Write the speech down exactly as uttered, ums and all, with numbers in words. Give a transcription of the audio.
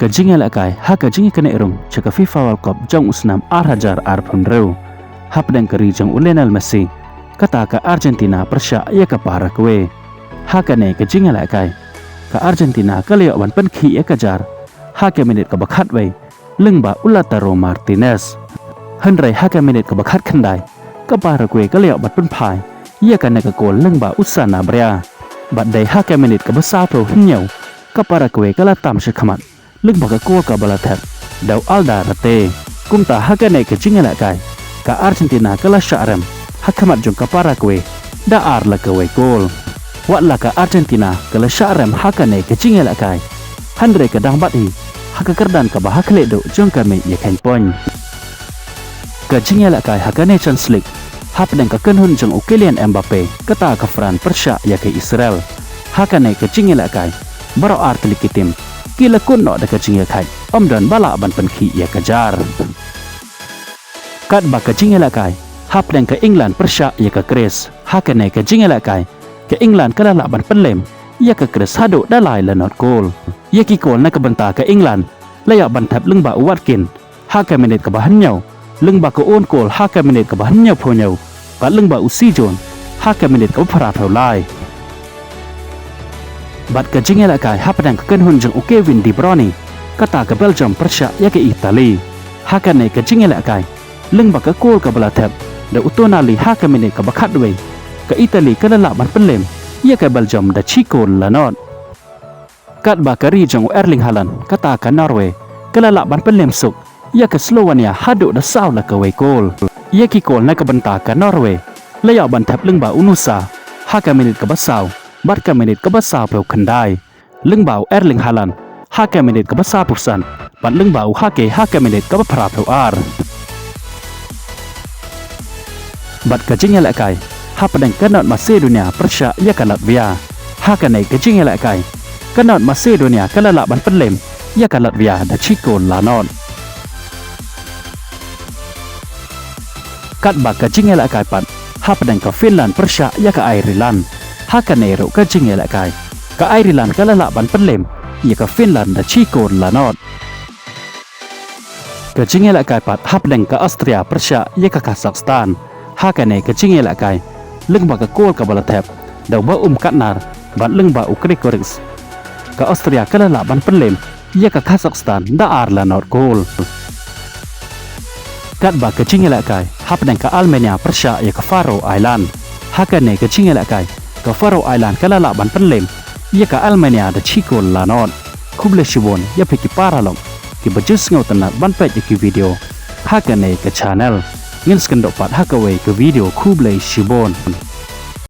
Ka jingïalehkai ha ka jingïaknieh rung sha ka FIFA World Cup jong u snem ar hajar arphew hynriew hapdeng ka ri jong u Lionel Messi, kata ka Argentina pyrshah ïa ka Paraguay. Ha kane ka jingïalehkai, ka Argentina ka la ïoh ban pynkhih ïa ka jar ha ka minit kaba khatwei lyngba u Lautaro Martinez. Hynrei ha ka minit kaba khatkhyndai, ka Paraguay ka la ïoh ban pynphai ïa kane ka kol lyngba u Sanabria. Bad dei ha ka minit kaba sawphew hynñiew, ka Paraguay ka la tam shakhmat lyngba ka kol kaba la thep da u Aldarete. Kumta ha kane ka jingïalehkai, ka Argentina ka la shah rem ha khmat jong ka Paraguay da ar la kawei kol. Wat la ka Argentina ka la shah rem ha kane ka jingïalehkai, hynrei ka dang bat hi ha ka kyrdan kaba ha khlieh duh jong ka mei ïa kheiñ point. Ka jingïalehkai ha ka Nations League hapdeng ka kynhun jong u Kylian Mbappe, kata ka France pyrshah ïa ka Israel. Ha kane ka jingïalehkai, baroh ar tylli ki tim ki la kut noh da ka jingïakhaid, ym don ba lah ban pynkhih ïa ka jar. Katba ka jingïalehkai hapdeng ka England pyrshah ïa ka Greece, ha kane ka jingïalehkai, ka England ka la lah ban pynlem ïa ka Greece haduh da lai la not kol. Ïa ki kol na ka bynta ka England la ïoh ban thep lyngba u Watkins ha ka minit kaba hynñiew, lyngba ka own kol ha ka minit kaba hynñiewphew hynñiew, bad lyngba u Sejong ha ka minit kaba phraphew lai. Bad ka jingïalehkai hapdeng ka kynhun jong u Kevin De Bruyne, kata ka Belgium pyrshah ïa ka Italy. Ha kane ka jingïalehkai, lyngba ka kol kaba la thep da u Tonali ha ka minit kaba khatwei, ka Italy ka la lah ban pynlem ïa ka Belgium da shi kol la not. Katba ka ri jong u Erling Haaland, kata ka Norway, ka la lah ban pynlem suk ïa ka Slovenia haduh da saw la kawei kol. Ïa ki kol na ka bynta ka Norway la ïoh ban thep lyngba u Nusa ha ka minit kaba saw bad ka minit kaba sawphew khyndai, lyngba u Erling Haaland ha ka minit kaba sawphew san, bad lyngba u Hake ha ka minit kaba phraphew ar. Bad ka jingïalehkai hapdeng ka North Macedonia pyrshah ïa ka Latvia. Ha kane ka jingïalehkai, ka North Macedonia ka la lah ban pynlem ïa ka Latvia da shi kol la not. Katba ka jingïalehkai pat hapdeng ka Finland pyrshah ïa ka Ireland. Ha kane ruh ka jingïalehkai, ka Ireland ka la lah ban pynlem ïa ka Finland da shi kol la not. Ka jingïalehkai pat hapdeng ka Austria pyrshah ïa ka Kazakhstan. Ha kane ka jingïalehkai, lyngba ka kol kaba la thep da u Baumgartner bad lyngba u Gregorics, ka Austria ka la lah ban pynlem ïa ka Kazakhstan da ar la not kol. Katba ka jingïalehkai hapdeng ka Armenia pyrshah ïa ka Faroe Island. Ha kane ka jingïalehkai, ka Faroe Island ka la lah ban pynlem ïa ka Armenia da shi kol la not. Khublei shibun ïa phi ki paralok kiba ju sngewtynnat ban peit ïa ki video ha kane ka channel. Ngin sa ïakynduh pat ha kawei ka video, khublei shibun.